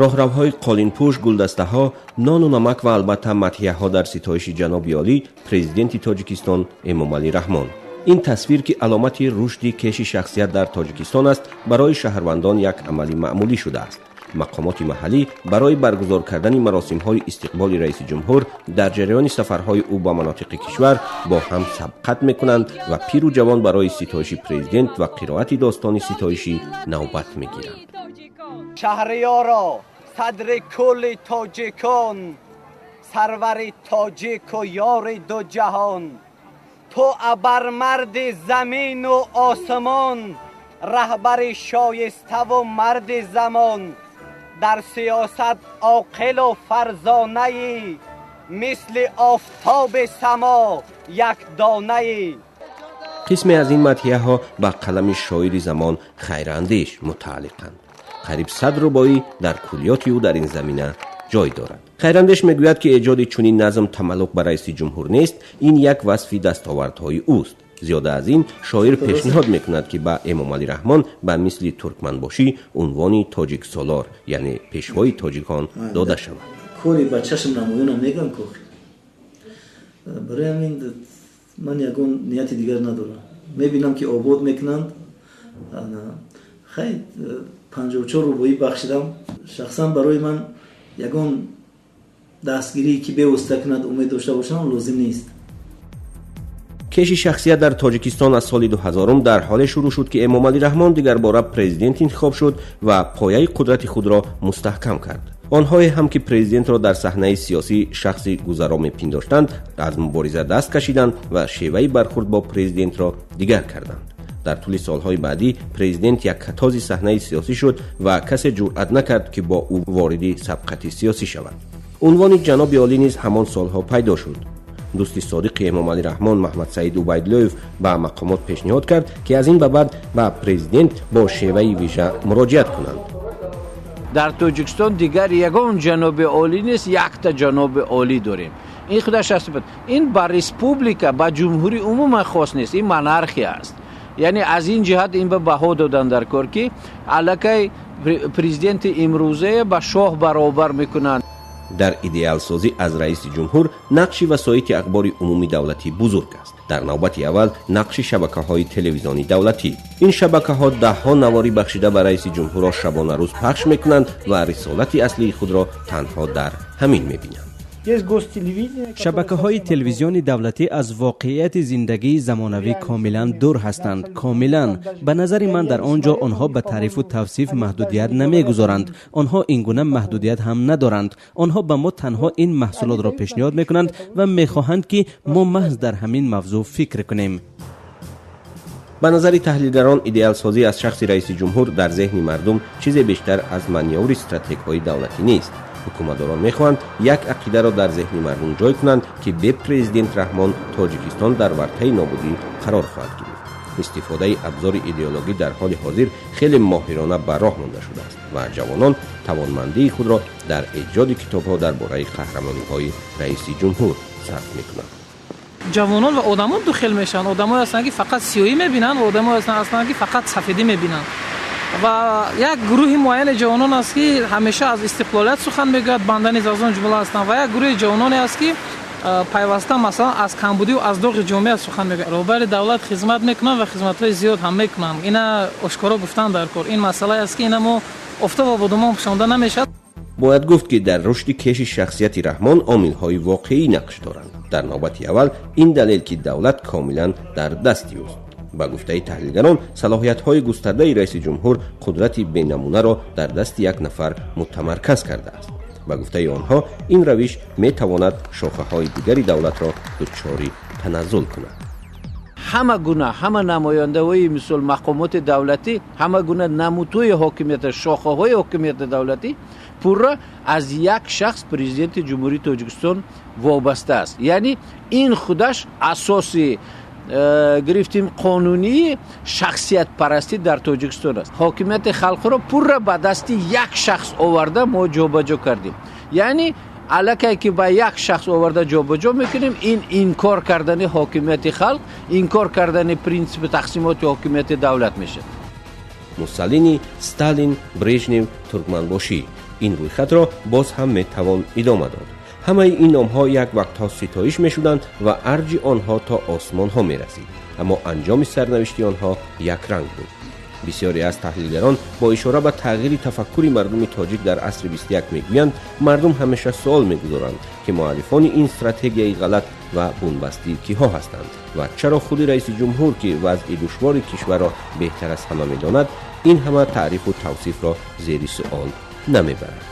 Роҳравҳои қолинпӯш, гулдастаҳо, нону намак ва албатта мадҳияҳо дар ситоиши ҷаноби олӣ, Президенти Тоҷикистон Эмомалӣ Раҳмон. Ин тасвир, ки аломати рушди кеши шахсият дар Тоҷикистон аст, барои шаҳрвандон як амали маъмулӣ шудааст. Мақомоти маҳаллӣ барои баргузор кардани маросимҳои истиқболи раиси ҷумҳур дар ҷараёни сафарҳои ӯ ба манотиқи кишвар бо ҳам сабқат мекунанд ва пиру ҷавон барои ситоиши президент ва қироати достони ситоишӣ навбат мегиранд. Шаҳриёро, садри кулли тоҷикон, сарвари тоҷику ёри ду ҷаҳон, ту абармарди замину осмон, раҳбари шоиставу марди замон, дар сиёсат оқилу фарзонаӣ, мисли офтоби само якдонаӣ. Қисме аз ин мадҳияҳо ба қалами шоири замон Хайрандеш мутааллиқанд. Қариб 100 рубоӣ дар куллиёти ӯ дар ин замина ҷой дорад. Хайрандеш мегӯяд, ки эҷоди чунин назм тамаллуқ ба раиси ҷумҳур нест, ин як васфи дастовардҳои ӯст. Зиёда аз ин, шоир пешниҳод мекунад, ки ба Эмомалӣ Раҳмон ба мисли Туркманбошӣ унвони тоҷиксолор, яъне пешвои тоҷикон, дода шавад. Кори ба чашм намоёнам мегӯям ко. Барои ҳамин ман ягон нияти дигар надорам. Мебинам, ки обод мекунанд. Хай, 54 рубоӣ бахшидам. Шахсан барои ман ягон дастгирие, ки бевосита кунад, умед дошта бошам, лозим нест. Кеши шахсият дар Тоҷикистон аз соли 2000 дар ҳоле шурӯъ шуд, ки Эмомалӣ Раҳмон дигарбора президент интихоб шуд ва пояи қудрати худро мустаҳкам кард. Онҳое ҳам, ки президентро дар саҳнаи сиёсӣ шахси гузаро мепиндоштанд, аз мубориза даст кашиданд ва шеваи бархурд бо президентро дигар карданд. Дар тӯли солҳои баъдӣ президент яккатоби саҳнаи сиёсӣ шуд ва касе ҷуръат накард, ки бо ӯ вориди сабқати сиёсӣ шавад. Унвони ҷаноби олӣ низ ҳамон солҳо пайдо шуд. Дӯсти содиқи Эмомалӣ Раҳмон Маҳмадсаид Убайдуллоев ба мақомот пешниҳод кард, ки аз ин ба баъд ба президент бо шеваи вижа муроҷиат кунанд. Дар Тоҷикистон дигар ягон ҷаноби олӣ нест, якта ҷаноби олӣ дорем. Ин худаш аст. Ин ба республика, ба ҷумҳурӣ умуман хос нест, ин монархия аст. Яъне аз ин ҷиҳат ин ба баҳо додан дар кор, ки аллакай президенти имрӯзае ба шоҳ баробар мекунанд. Дар идеалсозӣ аз раиси ҷумҳур нақши васоити ахбори умумии давлатӣ бузург аст. Дар навбати аввал нақши шабакаҳои телевизиони давлатӣ. Ин шабакаҳо даҳҳо навори бахшида ба раиси ҷумҳурро шабонарӯз пахш мекунанд ва рисолати аслии худро танҳо дар ҳамин мебинанд. Шабакаҳои телевизиони давлатӣ аз воқеияти зиндагии замонавӣ комилан дур ҳастанд, комилан. Ба назари ман, дар он ҷо онҳо ба таърифу тавсиф маҳдудият намегузоранд. Онҳо ин гуна маҳдудият ҳам надоранд. Онҳо ба мо танҳо ин маҳсулотро пешниҳод мекунанд ва мехоҳанд, ки мо маҳз дар ҳамин мавзӯъ фикр кунем. Ба назари таҳлилгарон, идеалсозӣ аз шахси раиси ҷумҳур дар зеҳни мардум чизе бештар аз манёври стратегҳои давлатӣ нест. Ҳукуматдорон мехоҳанд як ақидаро дар зеҳни мардум ҷой кунанд, ки бе президент Раҳмон Тоҷикистон дар вартаи нобудӣ қарор хоҳад гирифт. Истифодаи абзори идеологӣ дар ҳоли ҳозир хеле моҳирона ба роҳ монда шудааст ва ҷавонон тавонмандии худро дар эҷоди китобҳо дар бораи қаҳрамониҳои раиси ҷумҳур сарф мекунанд. Ҷавонон ва одамон ду хел мешаванд. Одамое ҳастанд, ки фақат сиёҳӣ мебинанд, ва одамое ҳастанд, ки фақат сафедӣ мебинанд. Ва як гурӯҳи муайяни ҷавонон аст, ки ҳамеша аз истиқлолият сухан мегӯяд, банда низ аз он ҷумла ҳастам, ва як гурӯҳи ҷавононе аст, ки пайваста, масалан, аз камбудиву аз доғи ҷомеа сухан мегӯяд. Роҳбари давлат хизмат мекунанд ва хизматҳои зиёд ҳам мекунанд. Ина ошкоро гуфтан дар кор. Ин масъалае аст, ки ина мо офтобо бо думон пӯшонда намешавад. Бояд гуфт, ки дар рушди кеши шахсияти Раҳмон омилҳои воқеӣ нақш доранд. Дар навбати аввал ин далел, ки давлат комилан дар дасти ӯст. Ба гуфтаи таҳлилгарон, салоҳиятҳои густардаи раиси ҷумҳур қудрати бенамунаро дар дасти як нафар мутамарказ кардааст. Ба гуфтаи онҳо, ин равиш метавонад шохаҳои дигари давлатро дучори таназзул кунад. Ҳама гуна, ҳама намояндаҳои, мисол, мақомоти давлатӣ, ҳама гуна намудҳои ҳокимията, шохаҳои ҳокимияти давлатӣ пурра аз як шахс, Президенти Ҷумҳурии Тоҷикистон, вобаста аст. Яъне ин худаш асоси гирифтим қонунии шахсиятпарастӣ дар Тоҷикистон аст. Ҳокимияти халқро пурра ба дасти як шахс оварда мо ҷобаҷо кардем. Яъне аллакай ки ба як шахс оварда ҷобаҷо мекунем, ин инкор кардани ҳокимияти халқ, инкор кардани принсипи тақсимоти ҳокимияти давлат мешавад. Муссолини, Сталин, Брежнев, Туркманбошӣ. Ин рӯйхатро боз ҳам метавон идома дод. Ҳамаи ин номҳо як вақтҳо ситоиш мешуданд ва арҷи онҳо то осмонҳо мерасид, аммо анҷоми сарнавишти онҳо якранг буд. Бисёре аз таҳлилгарон бо ишора ба тағйири тафаккури мардуми тоҷик дар асри 21 мегӯянд, мардум ҳамеша суол мегузоранд, ки муаллифони ин стратегияи ғалат ва бунбастӣ киҳо ҳастанд ва чаро худи раиси ҷумҳур, ки вазъи душвори кишварро беҳтар аз ҳама медонад, ин ҳама таърифу тавсифро зери суол намебарад.